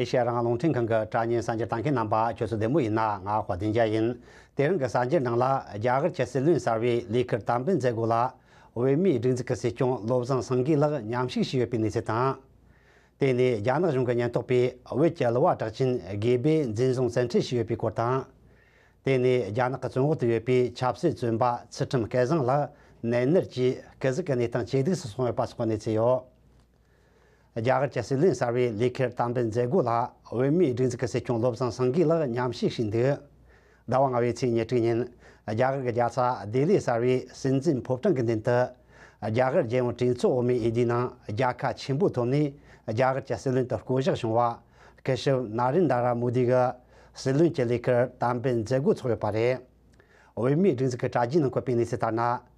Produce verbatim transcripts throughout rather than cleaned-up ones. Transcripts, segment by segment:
ཨེ་ཤེ་ཡ་རང་དབང་རླུང་འཕྲིན་ཁང་གི་དྲ་བརྙན་གསར་འགྱུར་ལྟ་མཁན་རྣམ་པ་ཁྱོད་ཚོ་བདེ་མོ་ཡིན་ན། ང་དཔལ་ལྡན་རྒྱལ་ཡིན། དེ་རིང་གི་གསར་འགྱུར་ནང་ལ། རྒྱ་གར་གྱི་སྲིད་བློན་གསར་བས་ལས་ཁུར་དམ་འབུལ་མཛད་སྒོ་ལ། བོད་མིའི་སྒྲིག་འཛུགས་ཀྱི་སྲིད་སྐྱོང་བློ་བཟང་སེང་གེ་ལགས་མཉམ་ཞུགས་བྱས་ཡོད་པའི་གནས་ཚུལ་དང་། དེ་ནས་རྒྱ་ནག་གཞུང་གི་ཉེན་རྟོག་པས་བོད་ཀྱི་གླུ་བ་གྲགས་ཅན་དགེ་འབེ་འཛིན་བཟུང་བཙན་ཁྲིད་བྱས་ཡོད་པའི་སྐོར་དང་། དེ་ནས་རྒྱ་ནག་གི་བཙོན་འོག་ཏུ་ཡོད་པའི་ཆབ་སྲིད་བཙོན་པ་ཚུལ་ཁྲིམས་སྐལ་བཟང་ལགས་ནད་མནར་གྱིས་སྐུ་གཟུགས་ཀྱི་གནས་སྟངས་ཇེ་སྡུག་ཏུ་སོང་ཡོད་པ་སོགས་ཀྱི་གནས་ཚུལ་ཡོད། རྒྱ་གར་གྱི་སྲིད་བློན་གསར་བས་ལས་ཁུར་དམ་འབུལ་མཛད་སྒོ་ལ་བོད་མིའི་སྒྲིག་འཛུགས་ཀྱི་སྲིད་སྐྱོང་བློ་བཟང་སེང་གེ་ལགས་མཉམ་ཞུགས་བྱས་འདུག། ཟླ་བ་ལྔ་པའི་ཚེས་ཉེར་དྲུག་ཉིན། རྒྱ་གར་གྱི་རྒྱལ་ས་ལྡི་ལི་གསར་བའི་སྲིད་འཛིན་ཕོ་བྲང་གི་མདུན་དུ། རྒྱ་གར་རྒྱལ་ཡོངས་གྲོས་ཚོགས་འོག་མའི་འོས་བསྡུའི་ནང་རྒྱལ་ཁ་ཆེན་པོ་ཐོབ་ནས། རྒྱ་གར་གྱི་སྲིད་བློན་དུ་བསྐོ་གཞག་བྱུང་བ། སྐུ་ཞབས་ན་རེན་དྲ་མོ་དི་གིས་སྲིད་བློན་གྱི་ལས་ཁུར་དམ་འབུལ་མཛད་སྒོ་འཚོགས་ཡོད་པ་རེད། བོད་མིའི་སྒྲིག་འཛུགས་ཀྱི་དྲ་རྒྱའི་ནང་བཀོད་པའི་གནས་ཚུལ་ལྟར་ན།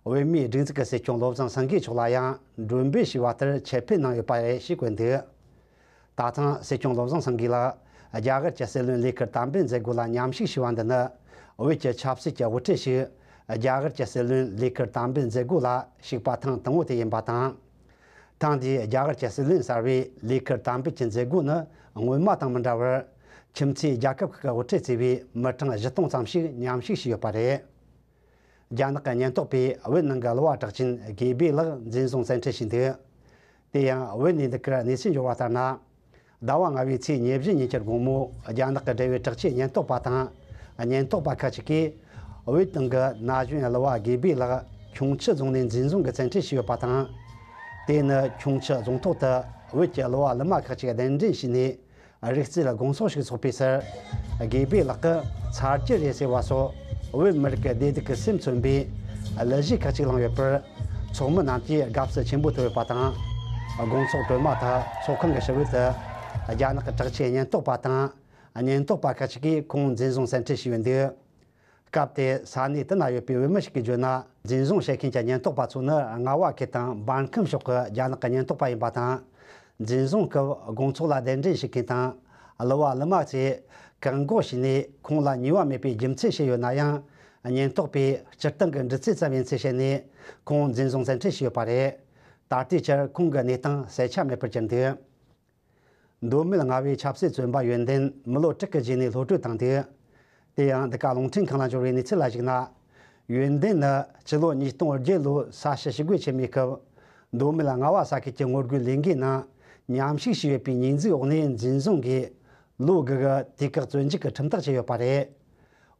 བོད་མིའི་སྒྲིག་འཛུགས་ཀྱི་སྲིད་སྐྱོང་བློ་བཟང་སེང་གེ་མཆོག་ལ་ཡང་མགྲོན་འབོད་ཞུས་པ་ལྟར་ཆེད་ཕེབས་གནང་ཡོད་པ་རེད་ཞེས་བཀོད་འདུག། ད་ཐེངས་སྲིད་སྐྱོང་བློ་བཟང་སེང་གེ་ལགས་རྒྱ་གར་གྱི་སྲིད་བློན་ལས་ཁུར་དམ་འབུལ་མཛད་སྒོ་ལ་མཉམ་ཞུགས་ཞུས་པ་འདི་ནི། བོད་ཀྱི་ཆབ་སྲིད་ཀྱི་དབུ་ཁྲིད་ཞིག་རྒྱ་གར་གྱི་སྲིད་བློན་ལས་ཁུར་དམ་འབུལ་མཛད་སྒོ་ལ་ཞུགས་པ་ཐེངས་དང་པོ་དེ་ཡིན་པ་དང་། ཐེངས་འདིའི་རྒྱ་གར་གྱི་སྲིད་བློན་གསར་བའི་ལས་ཁུར་དམ་འབུལ་གྱི་མཛད་སྒོ་ནི་སྔོན་མ་དང་མི་འདྲ་བར། ཁྱིམ་མཚེས་རྒྱལ་ཁབ་ཁག་གི་དབུ་ཁྲིད་བརྩིས་པའི་མི་གྲངས་བཞི་སྟོང་ཙམ་ཞིག་མཉམ་ཞུགས་བྱས་ཡོད་པ་རེད། རྒྱ་ནག་གི་ཉེན་རྟོག་པས་བོད་ནང་གི་གླུ་བ་གྲགས་ཅན་དགེ་འབེ་ལགས་འཛིན་བཟུང་བཙན་ཁྲིད་བྱས་འདུག། དེ་ཡང་བོད་ནས་འདི་གར་གནས་ཚུལ་འབྱོར་བ་ལྟར་ན། ཟླ་བ་ལྔ་པའི་ཚེས་ཉེར་བཞི་ཉིན་གྱི་དགོང་མོ་རྒྱ་ནག་གི་འབྲེལ་ཡོད་དྲག་ཆས་ཉེན་རྟོག་པ་དང་། ཉེན་རྟོག་པ་ཁག་ཅིག་གིས་བོད་ནང་གི་ན་གཞོན་གླུ་བ་དགེ་འབེ་ལགས་ཁྱུང་མཆུ་རྫོང་ནས་འཛིན་བཟུང་གིས་བཙན་ཁྲིད་བྱས་ཡོད་པ་དང་། དེ་ནི་ཁྱུང་མཆུ་རྫོང་ཐོག་ཏུ་བོད་ཀྱི་གླུ་བ་གླུ་མ་ཁག་ཅིག་གདན་འདྲེན་བྱས་ནས། རིག་རྩལ་དགོང་ཚོགས་ཤིག་འཚོགས་པའི་ཚེ། དགེ་འབེ་ལགས་ཀྱིས་ཚར་གྱི་རེད་ཟེར་བ་སོགས་བོད་མི་རིགས་ཀྱི་བདེ་སྡུག་གི་སེམས་མཚོན་པའི་གླུ་གཞས་ཁག་ཅིག་བླངས་ཡོད་པར། ཚོགས་མི་རྣམས་ཀྱིས་དགའ་བསུ་ཆེན་པོ་ཐོབ་ཡོད་པ་དང་། དགོང་ཚོགས་གྲོལ་མ་ཐག་ཚོགས་ཁང་གི་ཕྱི་བོད་དུ་རྒྱ་ནག་གི་དྲག་ཆས་ཉེན་རྟོག་པ་དང་། ཉེན་རྟོག་པ་ཁག་ཅིག་གིས་ཁོང་འཛིན་བཟུང་བཙན་ཁྲིད་བྱས་ཡོད་འདུག། སྐབས་དེར་ས་གནས་དེ་ན་ཡོད་པའི་བོད་མི་ཞིག་གིས་བརྗོད་ན། འཛིན་བཟུང་བྱེད་མཁན་གྱི་ཉེན་རྟོག་པ་ཚོ་ནི་རྔ་བ་ཁུལ་དང་འབར་ཁམས་ཕྱོགས་ཀྱི་རྒྱ་ནག་གི་ཉེན་རྟོག་པ་ཡིན་པ་དང་། འཛིན་བཟུང་སྐབས་དགོང་ཚོགས་ལ་གདན་འདྲེན་བྱེད་མཁན་དང་། གླུ་བ་གླུ་མ་ཚོས་བཀག་འགོག་བྱས་ནས་ཁོང་ལ་ཉེས་པ་མེད་པའི་རྒྱུ་མཚན་བཤད་ཡོད་ན་ཡང་། ཉེན་རྟོག་པས་སྤྱིར་བཏང་གི་འདྲི་རྩད་ཙམ་ཡིན་ཚུལ་བཤད་ནས། ཁོང་འཛིན་བཟུང་བཙན་ཁྲིད་བྱས་ཡོད་པ་རེད། ད་ལྟའི་ཆར་ཁོང་གི་གནས་སྟངས་གསལ་ཆ་མེད་པར་གྱུར་འདུག། མདོ་སྨད་རྔ་བའི་ཆབ་སྲིད་བཙོན་པ་ཡོན་ཏན་མི་ལོ་དྲུག་གི་རྗེས་ནས་གློད་གྲོལ་བཏང་འདུག། དེ་ཡང་འདི་ག་རླུང་འཕྲིན་ཁང་ལ་འབྱོར་བའི་གནས་ཚུལ་ལ་གཞིགས་ན། ཡོན་ཏན་ནི་ཕྱི་ལོ་ཉིས་སྟོང་བརྒྱད་ལོའི་ས་ཞིང་ཞི་རྒོལ་ཆེན་མོའི་སྐབས། མདོ་སྨད་རྔ་བ་ས་ཁུལ་གྱི་ངོ་རྒོལ་ལས་འགུལ་ནང་མཉམ་ཞུགས་བྱས་ཡོད་པའི་ཉེས་འཛུགས་འོག་ནས་འཛིན་བཟུང་གིས། ལོ་དགུ་གི་དུས་བཀག་བཙོན་འཇུག་གི་ཁྲིམས་ཐག་བཅད་ཡོད་པ་རེད།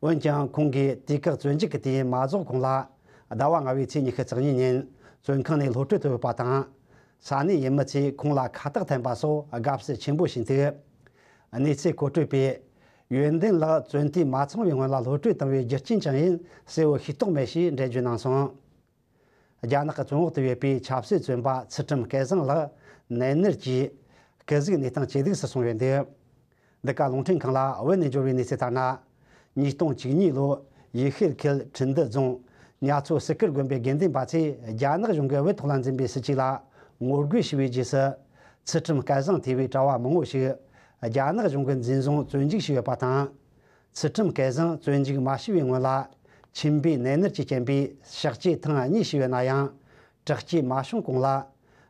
འོན་ཀྱང་ཁོང་གིས་དུས་བཀག་བཙོན་འཇུག་གི་དུས་ཡུན་མ་རྫོགས་གོང་ལ། ཟླ་བ་ལྔ་པའི་ཚེས་ཉི་ཤུ་རྩ་གཉིས་ཉིན་བཙོན་ཁང་ནས་གློད་གྲོལ་ཐོབ་ཡོད་པ་དང་། ས་གནས་ཡུལ་མི་ཚོས་ཁོང་ལ་ཁ་བཏགས་འཐེན་པ་སོགས་དགའ་བསུ་ཆེན་པོ་བྱས་འདུག། གནས་ཚུལ་མཁོ་སྤྲོད་པས། ཡོན་ཏན་ལགས་བཙོན་དུས་མ་ཚང་བའི་སྔོན་ལ་གློད་གྲོལ་བཏང་བའི་རྒྱུ་རྐྱེན་ཅང་ཡིན་གསལ་བོ་ཤེས་རྟོགས་མེད་ཞེས་འགྲེལ་བརྗོད་གནང་སོང་། རྒྱ་ནག་གི་བཙོན་འོག་ཏུ་ཡོད་པའི་ཆབ་སྲིད་བཙོན་པ་ཚུལ་ཁྲིམས་སྐལ་བཟང་ལགས་ནད་མནར་གྱིས་སྐུ་གཟུགས་གནས་སྟངས་ཇེ་སྡུག་ཏུ་སོང་ཡོད་འདུག། འདི་ག་རླུང་འཕྲིན་ཁང་ལ་བོད་ནས་འབྱོར་བའི་གནས་ཚུལ་ལྟར་ན། ཉིས་སྟོང་བཅུ་གཉིས་ལོར་ཡུལ་ཤུལ་ཁུལ་ཁྲིན་ཏུ་རྫོང་གཉའ་མཚོ་སི་ཀིར་དགོན་པའི་དགེ་འདུན་པ་ཚོས་རྒྱ་ནག་གཞུང་གིས་བོད་ཐོག་ལ་འཛིན་པའི་སྲིད་བྱུས་ལ་ངོ་རྒོལ་ཞུ་བའི་རྗེས་སུ། ཚུལ་ཁྲིམས་སྐལ་བཟང་ཐེ་བའི་གྲྭ་བ་མང་པོ་ཞིག་རྒྱ་ནག་གཞུང་གིས་འཛིན་བཟུང་བཙོན་འཇུག་བྱས་ཡོད་པ་དང་། ཚུལ་ཁྲིམས་སྐལ་བཟང་བཙོན་འཇུག་མ་བྱས་པའི་སྔོན་ལ། མཆིན་པའི་ནད་མནར་གྱི་རྐྱེན་པས་གཤགས་བཅོས་ཐེངས་གཉིས་བྱས་ཡོད་ན་ཡང་། དྲག་སྐྱེད་མ་བྱུང་གོང་ལ།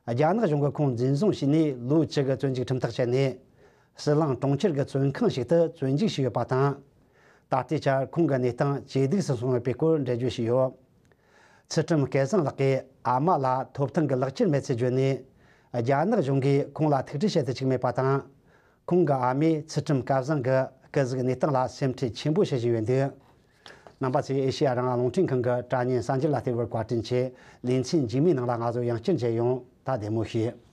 རྒྱ་ནག་གཞུང་གིས་ཁོང་འཛིན་བཟུང་བྱས་ནས་ལོ་བཅུ་གི་བཙོན་འཇུག་ཁྲིམས་ཐག་བཅད་ནས། ཟི་ལིང་གྲོང་ཁྱེར་གྱི་བཙོན་ཁང་ཞིག་ཏུ་བཙོན་འཇུག་བྱས་ཡོད་པ་དང་། ད་ལྟའི་ཆར་ཁོང་གི་གནས་སྟངས་ཇེ་སྡུག་ཏུ་སོང་ཡོད་པའི་སྐོར་འགྲེལ་བརྗོད་བྱས་ཡོད། ཚུལ་ཁྲིམས་སྐལ་བཟང་ལགས་ཀྱི་ཨ་མ་ལ་ཐོབ་ཐང་གི་ལག་ཁྱེར་མེད་ཚུལ་བརྗོད་ནས། རྒྱ་ནག་གཞུང་གིས་ཁོང་ལ་ཐུག་འཕྲད་བྱེད་དུ་བཅུག་མེད་པ་དང་། ཁོང་གི་ཨ་མས་ཚུལ་ཁྲིམས་སྐལ་བཟང་གི་སྐུ་གཟུགས་གནས་སྟངས་ལ་སེམས་ཁྲལ་ཆེན་པོ་བྱེད་བཞིན་ཡོད་འདུག། རྣམ་པ་ཚོས་ཨེ་ཤེ་ཡ་རང་དབང་རླུང་འཕྲིན་ཁང་གི་དྲ་བརྙན་གསར་འགྱུར་ལ་བལྟས་པར་བཀའ་དྲིན་ཆེ། ལེ་ཚན་རྗེས་མའི་ནང་ལ་ང་ཚོ་ཡང་བསྐྱར་མཇལ་ཡོང་། ད་བདེ་མོ་བྱོས།